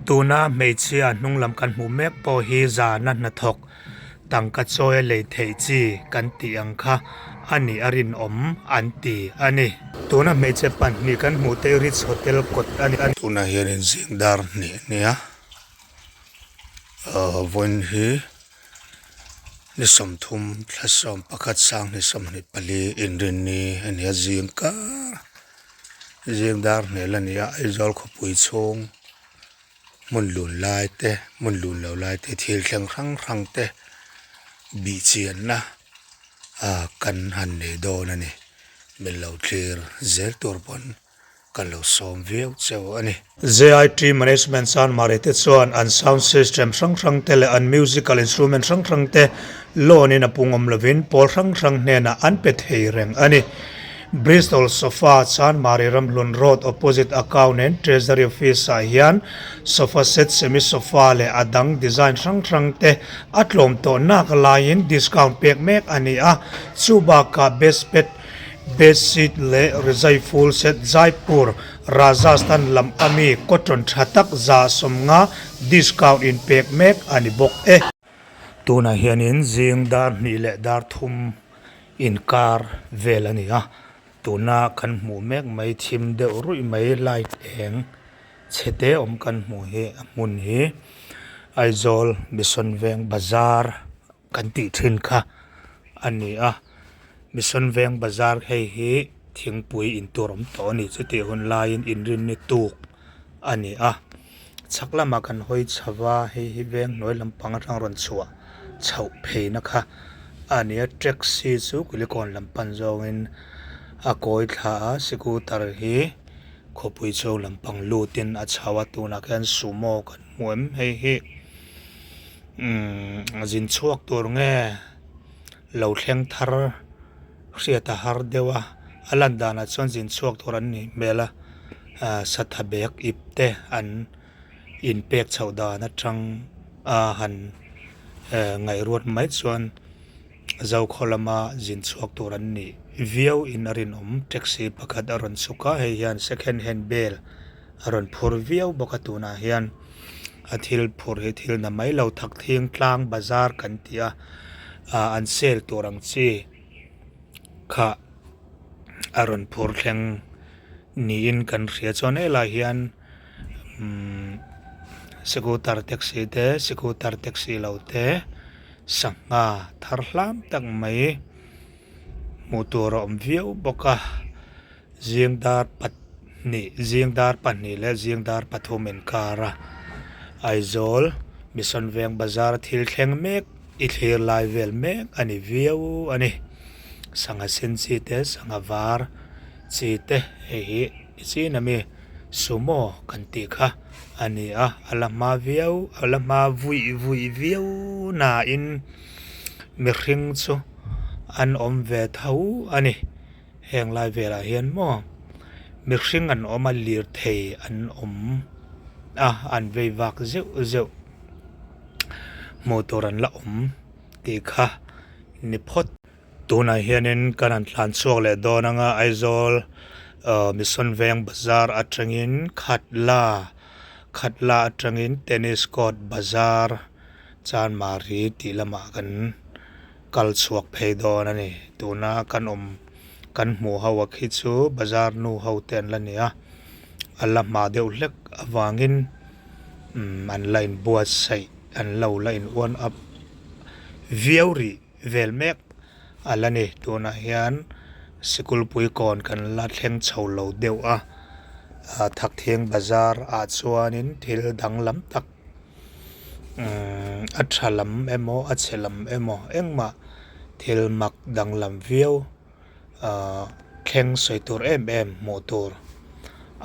Tuna hmeichhia hnung lam kan hmuh mek pawh hi zana hnathawk tangka chawi a lei theih chi kan tih ang kha a nih a rinawm an ti a ni. Tuna hmeichhe pahnih kan hmuh te Ritz Hotel kawt a ni. Tunah hianin zing dar hnih a nia ahh vawiin hi ni 30 thla 11 sanghnih 24 inrinni a ni a zing kar zing dar hmel a ni a Aizawl khawpui chhung hmun lun lai te hmun lun lo lai te thil thleng hrang hrang te bih chianna ah kan han nei dawn a ni min lo thlir zel tur pawn kan lo sawm viau cheu a ni. JIT Management Chanmari te chuan an sound system hrang hrang te leh an musical instrument hrang hrang te loan in a pung awm lovin pawl hrang hrang hnenah an pe thei reng a ni. Bristol Sofa Chanmari Ramhlun Road opposite Account and Treasury Office ah hian sofa set, semi sofa leh a dang design hrang hrang te a tlawm tawh nak laiin discount pek mek a ni a, chu bakah best pet, bed sheet leh rizai full set Jaipur, Rajasthan lam ami cotton tha tak 150 discount in pek mek a ni bawk e. Tunah hianin zing dar hnih leh dar thum inkar vel a ni a, tuna kan hmuh mek mai thim deuh ruih mai light eng chhe te awm kan hmuh hi a hmun hi Aizawl Mission Veng bazar kan tih thin kha a ni a, Mission Veng bazar hei hi thingpui in tur awm tawh a ni chutih hun laiin inrinni tuk a ni a, chhak lamah kan hawi chho va hei hi veng hnuai lampang atang rawn chhuah chhoh pheina kha a ni a taxi chu kulikawn lam pan zawngin a kawi thla a scooter hi khawpui chhung lampang lutin a chho a tunah khian sumo kan hmu em hei hi umm zin chhuak tur nge lo thleng thar hriat a har deuh a a lan danah chuan zin chhuak tur an nih hmel a ah satha bag ip te an inpek chhoh dan atang a han eh ngaihruat mai chuan zokhaw lama zin chhuak tur an nih viau in a rinawm taxi pakhat a rawn chhuk a hei hian second hand bel a rawn phur viau bawk a tunah hian a thil phur hi thil na mai lo thak thing tlang bazar kan ti a ah an sale tur ang chi kha a rawn phur thleng niin kan hria chuan helai hian umm scooter taxi te scooter taxi lo te sangha thar hlam tak mai hmuh tur a awm viau bawk a zing dar pahnih zing dar pahnih leh zing dar pathum inkar a Aizawl Mission Veng bazar thil thleng mek i thlir lai vel mek a ni viau a ni sangha sen chi te sangha var chi te hei hi i chin ami sumo kan tih kha a ni a a la hma viau a la hma vui vui viau nain mihring chu an awm ve tho a ni heng lai velah hian maw mihring an awm a lirthei an awm a an vei vak zeuh zeuh hmuh tur an la awm tih kha ni phawt. Tunah hianin kan han tlan chhuak leh dawn anga Aizawl ahh Mission Veng bazar atangin Khatla Khatla atangin Tennis Court bazar Chanmari tih lamah kan kal chhuak phei dawn a ni. Tuna kan awm kan hmuh ho a khi chu bazar nu ho te an la ni a a la hma deuh hlek avangin umm an la inbuatsaih an lo la in uan up viau rih. Vel mek a la ni. Tunah hian sikulpui kawn kan la thleng chho lo deuh a, Thakthing bazar ah chuanin thil danglam tak umm a tha lam emaw a chhe lam emaw engmah thil mak danglam viau ahh thleng sawi tur em em hmuh tur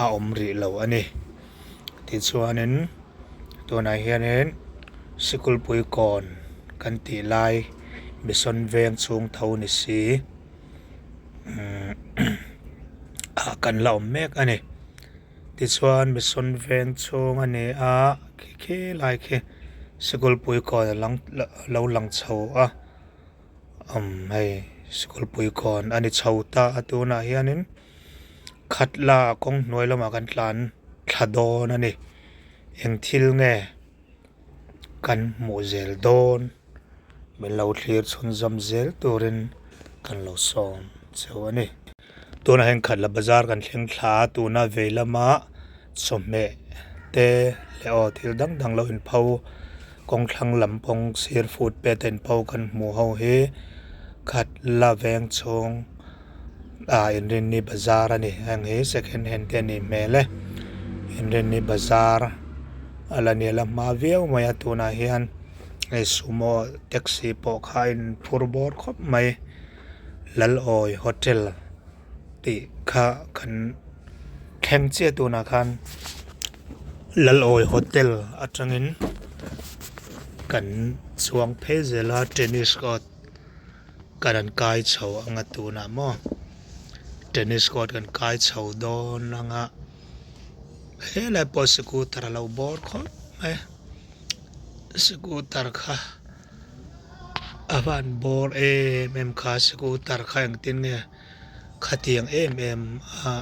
a awm rih lo a ni. Tichuanin tunah hianin sikulpui kawn kan tih lai Mission Veng chhung tho ni si umm ah kan la awm mek a ni. Tichuan Mission Veng chhung a ni a khi khi lai khi sikulpui kawn a lang lo lang chho a. Umm hei sikulpui kawn a ni chho ta a tunah hianin khatla kawng hnuai lamah kan tlan thla dawn a ni. Eng thil nge kan hmuh zel dawn min lo thlir chhunzawm zel turin kan lo sawm cheu a ni. Tunah hian Khatla bazar kan thleng thla a, tuna vei lama chawhmeh te leh aw thil dang dang lo inpho kawng thlang lam kawng sir footpath a inpho kan hmuh ho hi Khatla veng chhung ah Inrinni bazar a ni heng hi second hand te a nih hmel e Inrinni bazar a la ni a la hma viau mai a tunah hian hei sumo taxi pawh kha a inphur bawr khawp mai. Lalawi hotel tih kha kan thleng chiah tunah khan Lalawi hotel atangin kan chuang phei zel a tennis court kan han kai chho anga tunah maw tennis court kan kai chho dawn anga helai pawh scooter a lo bawr khawp mai scooter kha. A van bawr em em kha scooter kha engtin nge khatiang em em a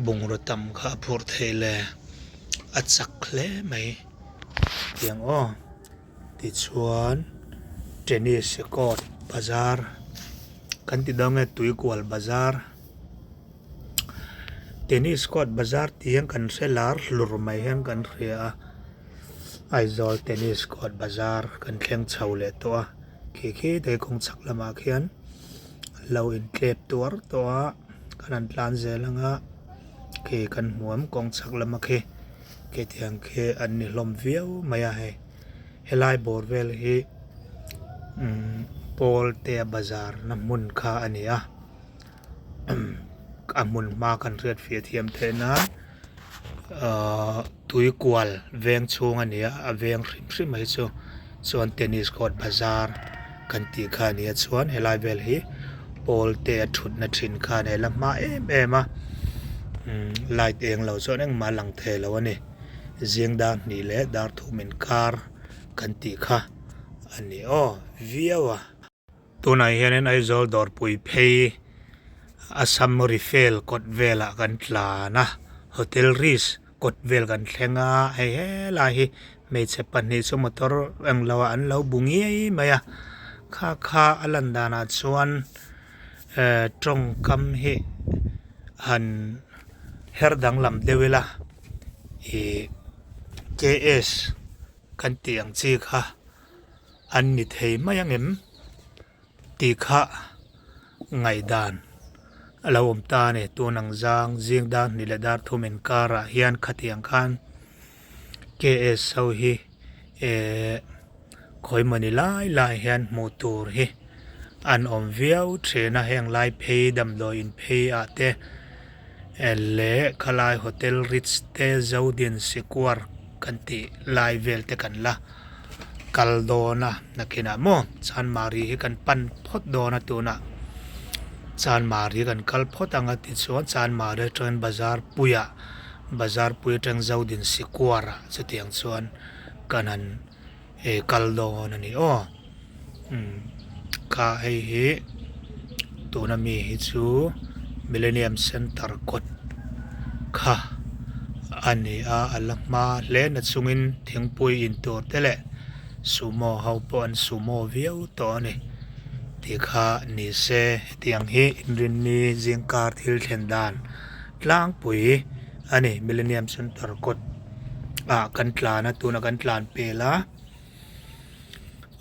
bungraw tam kha a phurh theih le a chak hle mai tiang aw tichuan tennis court bazar kan ti dawn nge tuikual bazar tennis court bazar tih hian kan hre lar hlur mai hian kan hria a. Aizawl tennis court bazar kan thleng chho leh tawh a khi khi te kawng chhak lamah khian an lo intlep tuar tawh a kan han tlan zel ang a khi kan hmu ang kawng chhak lama khi khitiang khi an ni hlawm viau mai a hei helai bawr vel hi umm pawl te a bazar na hmun kha a ni a a hmun hma kan hriat fiah thiam theih nan. Ahh tuikual veng chhung a ni a a veng hrim hrim mai chu chuan tennis court bazar kan tih kha a ni a chuan helai vel hi pawl te a thutna thin kha a ni a la hma em em a umm light eng lo chuan engmah a lang thei lo a ni zing dar hnih leh dar thum inkar kan tih kha a ni aw viau a. Tunah hianin Aizawl dawrpui phei Assam Rifle kawt velah kan tlan a, Hotel Riz kawt vel kan thleng a, hei helai hi hmeichhe pahnih chu motor englo ah an lo bu ngei mai a, kha kha a lan danah chuan eh tawngkam hi han her danglam deuh ila ih K_S kan tih ang chi kha. An ni thei mai ang em tih kha ngaihdan a lo awm ta a ni. Tun ang zang zing dar hnih leh dar thum inkarah hian khatiang khan KS ho hi ehh khawi mawni lai lai hian hmuh tur hi an awm viau thin a. Heng lai phei damdawi in phei ah te leh khalai hotel Ritz te Zodin Square kan tih lai vel te kan la. Kal dawn a nakinah maw Chanmari hi kan pan phawt dawn a tunah Chanmari kan kal phawt ang a tichuan Chanmari atangin bazar puiah bazar pui atang Zodin Sikuar ah chutiang chuan kan han eh kal dawn a ni aw umm kha hei hi tuna mi hi chu Millennium Centre kawt kha a ni a a la hma hle na chungin thingpui in tur te leh sumo ho pawh an sumo viau tawh a ni tih kha ni se hetiang hi inrinni zingkar thil thlen dan tlangpui a ni Millennium Centre kawt ah kan tlan a tuna kan tlan pel a.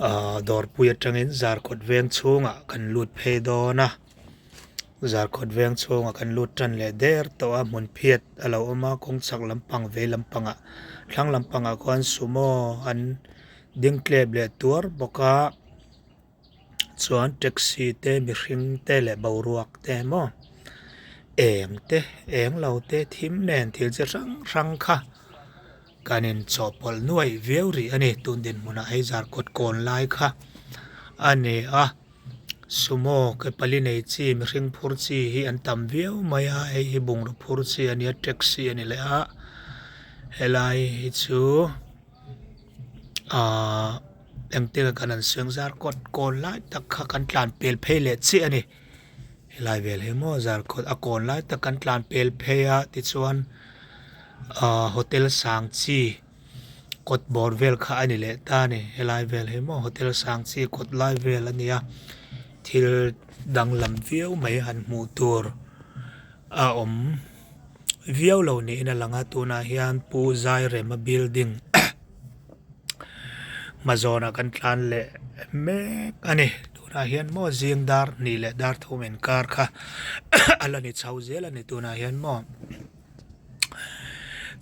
Ahh dawrpui atangin zarkawt veng chhungah kan lut phei dawn a zarkawt veng chhungah kan lut tan leh der tawh a hmun phiat a lo awm a kawng chhak lampang vei lampangah thlang lampangah khuan sumo an ding tlep leh tuar bawk a chuan taxi te mihring te leh boruak te maw eng te eng lo te thim nen thil chi hrang hrang kha. Kan inchawhpawlh nuaih viau rih a ni. Tun dinhmunah hei zarkawt kawn lai kha a ni a. Sumo ke pali nei chi mihring phur chi hi an tam viau mai a. Hei hi bungraw phur chi a ni a, taxi a ni leh a. Helai hi chu ahh engtin nge kan han sawi ang zarkawt kawn lai tak kha kan tlan pel phei leh chiah a ni. Helai vel hi maw zarkawt a kawn lai tak kan tlan pel phei a tichuan. Ahh hotel sang chi kawt bawr vel kha a ni leh ta a ni helai vel hi maw hotel sang chi kawt lai vel a ni a thil danglam viau mai han hmuh tur a awm viau lo niin a lang a tunah hian pu Zairema building hma zawnah kan tlan leh mek a ni tunah hian maw zing dar hnih leh dar thum inkar kha a la ni chho zel a ni tunah hian maw.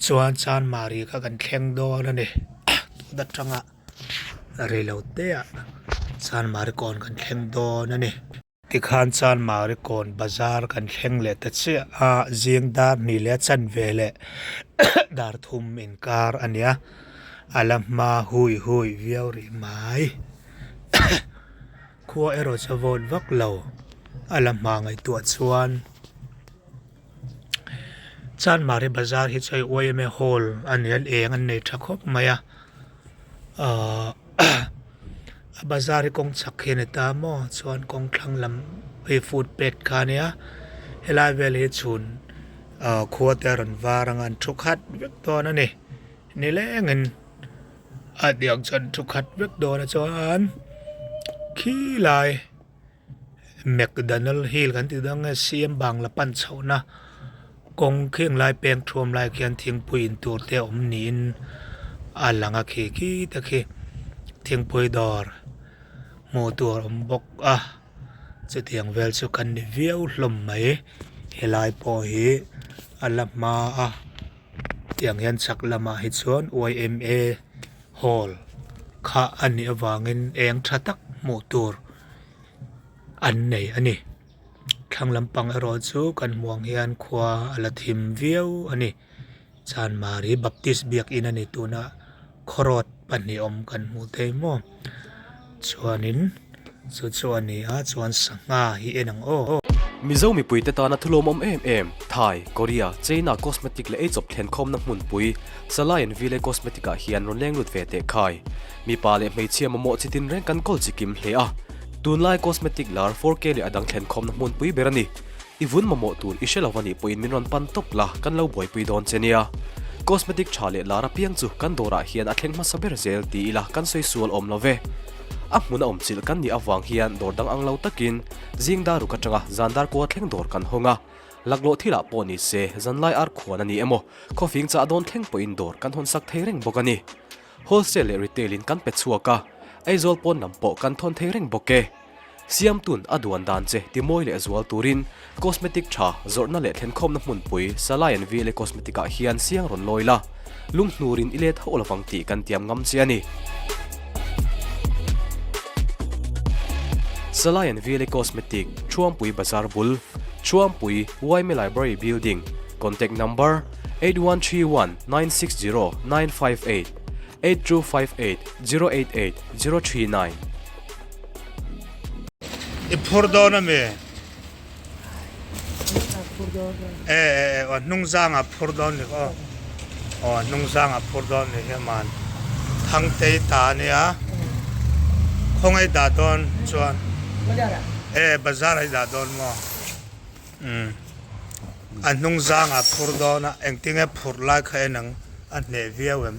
Chuan Chanmari kha kan thleng dawn a ni tun atanga reilo te ah Chanmari kawn kan thleng dawn a ni. Tikhan Chanmari kawn bazar kan thleng leh ta chiah a zing dar hnih leh a chanve leh dar thum inkar a nia a la hma hui hui viau rih mai khua erawh chu a vawt vak lo a la hma ngaihtuah chuan. Chanmari bazar hi chu hei yma hall a ni a eng an nei tha khawp mai a ahh a bazar hi kawng chhak hi a ni ta maw chuan kawng thlang lam hei footpath kha a nia helai vel hi chhun ahh khua te a rawn var anga an thu khat vek dawn a ni nilengin a tiang chuan an thu khat vek dawn a chuan khilai. McDonald Hill kan tih dang nge siam bangla pan chhohna kawng kheng lai peng thuam lai khian thingpui in tur te a awm niin a lang a khi khi te khi thingpui dawr hmuh tur a awm bawk a chutiang vel chu kan ni viau hlawm mai helai pawh hi a la hma a tiang hian chhak lamah hi chuan yma hall kha a nih avangin eng tha tak hmuh tur. an nei a ni thlang lampang erawh chu kan hmuh ang hian khua a la thim viau a ni Chanmari Baptist biakin a ni tuna khawrawt pahnih awm kan hmuh thei maw chuanin chu chu a ni a chuan sangha hi en ang aw. Mizo mipuite tana thulawmawm em em, Thai, Korea, China cosmetic leh eichawp thlenkhawmna hmunpui, Salai and Vile Cosmetic ah hian rawn leng lut ve teh khai. Mipa leh hmeichhia mamawh chi tin reng kan kawl chi kim hle a. Tunlai cosmetic lar 4K leh a dang thlenkhawmna hmunpui ber a ni. I vun mamawh tur i hre lo a nih pawhin min rawn pan tawp la, kan lo buaipui dawn che nia. Cosmetic tha leh lar apiang chu kan dawrah hian a thleng hmasa ber zel ti ila kan sawi sual awm lo ve. A hmun a awm chilh kan nih avang hian dawr dang ang lo takin zing dar ruk atanga zan dar kua thleng dawr kan hawng a. Laklawh thilah pawh ni se, zanlai ar khuan a ni emaw, khawfing chah dawn thleng pawhin dawr kan hawn sak thei reng bawk a ni. Wholesale leh retail in kan pe chhuak a, Aizawl pawn lam pawh kan thawn thei reng bawk e. Siamtun a duan dan che timawi leh zual turin cosmetic tha zawrhna leh thlenkhawmna hmunpui Salai and VLA Cosmetic ah hian siang rawn lawi la, lunghnurin i let hauh lovang tih kan tiam ngam che a ni. Salai and VLA Cosmetic, Thuampui Bazar bul, Thuampui, Yma Library Building, Contact Number, 8131 960 958, 8258 088 039. I phur dawn a mi? E e e aw hnung zang ah phur dawn ni aw aw hnung zang ah phur dawn ni hi man Thangtei ta a nia khawngaih dah dawn chuan e bazar ah i dah dawn maw umm a hnung zang ah phur dawn a engtinge phurh lai kha en ang a hneh viau em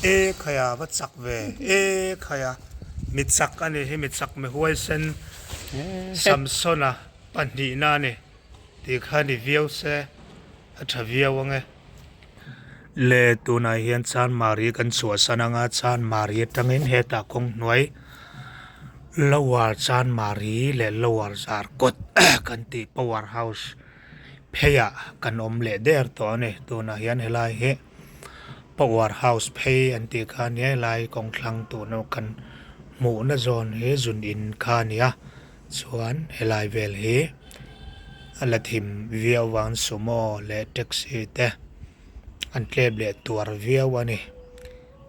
e khaia va chak ve e khaia mi chak a nih hi mi chak mi huaisen. Samsona pahnihna a ni tih kha ni viau se a tha viau ang e. Le tunah hian Chanmari kan chhuahsan anga Chanmari atangin hetah kawng hnuai Lower Chanmari leh Lower Zarkawt kan tih Power House pheiah kan awm leh der tawh a ni tunah hian helai hi Power House phei an tih kha nia helai kawng thlang tuna kan hmuhna zawn hi zun in kha a ni a chuan helai vel hi a la thim viau vang sumo leh taxi te an tlep leh tuar viau a ni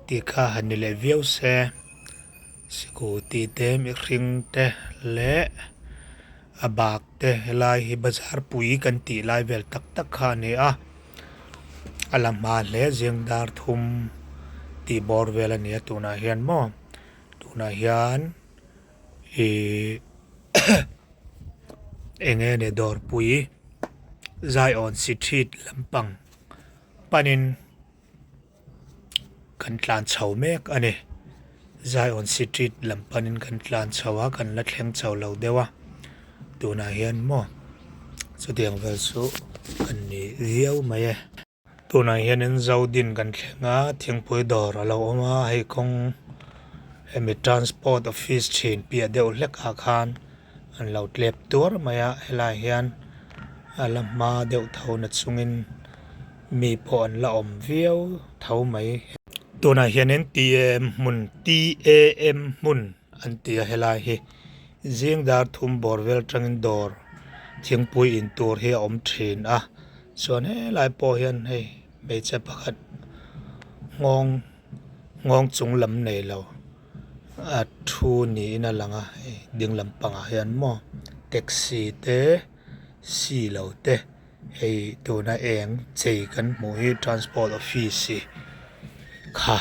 tih kha han ni leh viau se scooty te mihring te leh. A bak te helai hi bazar pui kan tih lai vel tak tak kha a ni a a la hma hle zing dar thum tih bawr vel a ni a tunah hian maw tunah hian ihh eng nge ni dawrpui zaiawn street lampang. panin kan tlan chho mek a ni. Zion Street lam panin kan tlan chho a, kan la thleng chho lo deuh a, tunah hian maw chutiang vel chu a ni viau mai e. Tunah hianin Zodin kan thleng a, thingpui dawr a lo awm a, hei kawng hemi transport office thin piah deuh hlek ah khan an lo tlep tuar mai a, helaiah hian a la hma deuh tho na chungin mi pawh an la awm viau tho mai. Tunah hianin T_A_M hmun T_A_M hmun an ti a helai hi zing dar thum bawr vel atangin dawr thingpui in tur hi a awm thin a chuan helai pawh hian hei hmeichhe pakhat nghawng nghawng chung lam nei lo a thu niin a lang a hei ding lampangah hian maw taxi te silo te hei tuna eng chei kan hmuh hi transport office kha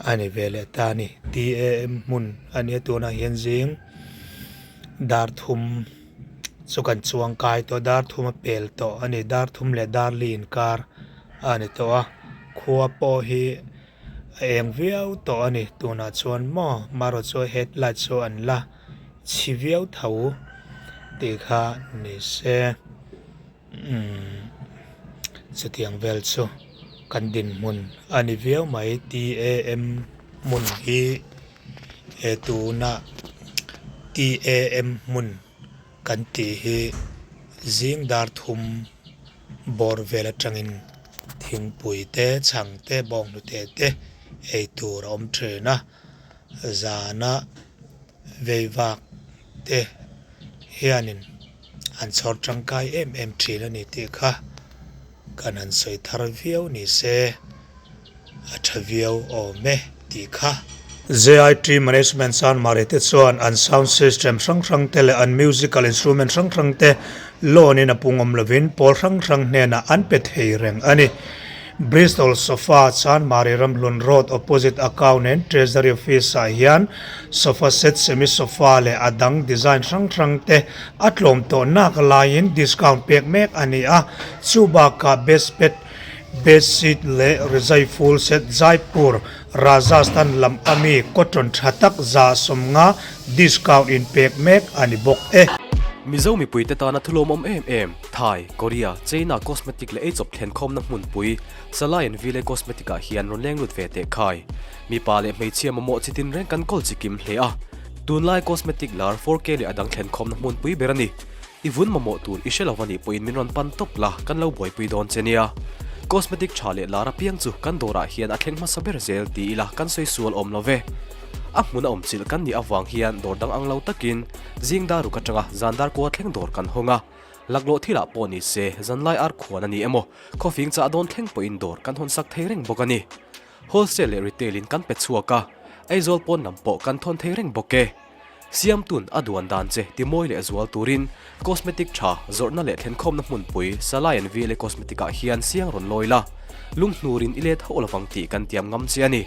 a ni ve leh ta a ni T_A_M hmun a nia tunah hian zing dar thum chu kan chuang kai tawh dar thum a pel tawh a ni dar thum leh dar li inkar a ni tawh a khua pawh hi a eng viau tawh a ni tunah chuan maw marawh chu headlight chu an la chhi viau tho tih kha ni se umm chutiang vel chu kan dinhmun a ni viau mai T_A_M hmun hi he tuna T_A_M hmun kan tih hi zing dar thum bawr vel atangin thingpui te chhang te bawnghnute te ei tur a awm thin a zana vei vak te hianin an chhawr tangkai em em thin a ni tih kha kan han sawi thar viau ni se a tha viau awm e tih kha. JIT Management Chanmari te chuan an sound system hrang hrang te leh an musical instrument hrang hrang te loan in a pungawm lovin pawl hrang hrang hnenah an pe thei reng a ni. Bristol Sofa Chanmari Ramhlun Road opposite Account and Treasury Office ah hian sofa set, semi sofa leh a dang design hrang hrang te a tlawm tawh nak laiin discount pek mek a ni a, chu bakah best pet, bed sheet leh rizai full set Jaipur, Rajasthan lam ami cotton tha tak 150 discount in pek mek a ni bawk e. Mizo mipuite tana thulawmawm em em. Thai, Korea, China cosmetic leh eichawp thlenkhawmna hmunpui Salai and Ville Cosmetic ah hian rawn leng lut ve teh khai. Mipa leh hmeichhia mamawh chi tinreng kan kawl chi kim hle a. Tunlai cosmetic lar 4K leh a dang thlenkhawmna hmunpui ber a ni. I vun mamawh tur i hre lo a nih pawhin min rawn pan tawp la, kan lo buaipui dawn che nia. Cosmetic tha leh lar apiang chu kan dawrah hian a thleng hmasa ber zel ti ila kan sawi sual awm lo ve. A hmun a awm chilh kan nih avang hian dawr dang ang lo takin zing dar ruk atanga zan dar kua thleng dawr kan hawng a. Laklawh thilah pawh ni se, zanlai ar khuan a ni emaw, khawfing chah dawn thleng pawhin dawr kan hawn sak thei reng bawk a ni. Wholesale leh retail in kan pe chhuak a, Aizawl pawn lam pawh kan thawn thei reng bawk e. Siamtun a duan dan che timawi leh zual turin cosmetic tha zawrhna leh thlenkhawmna hmunpui Salai and VLA Cosmetic ah hian siang rawn lawi la, lunghnurin i let hauh lovang tih kan tiam ngam che a ni.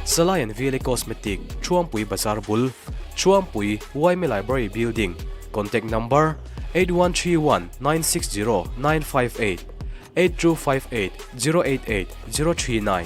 Salai and VLA Cosmetic, Thuampui Bazar bul, Thuampui YMA Library Building, Contact Number, 8131 960 958, 8258 088 039.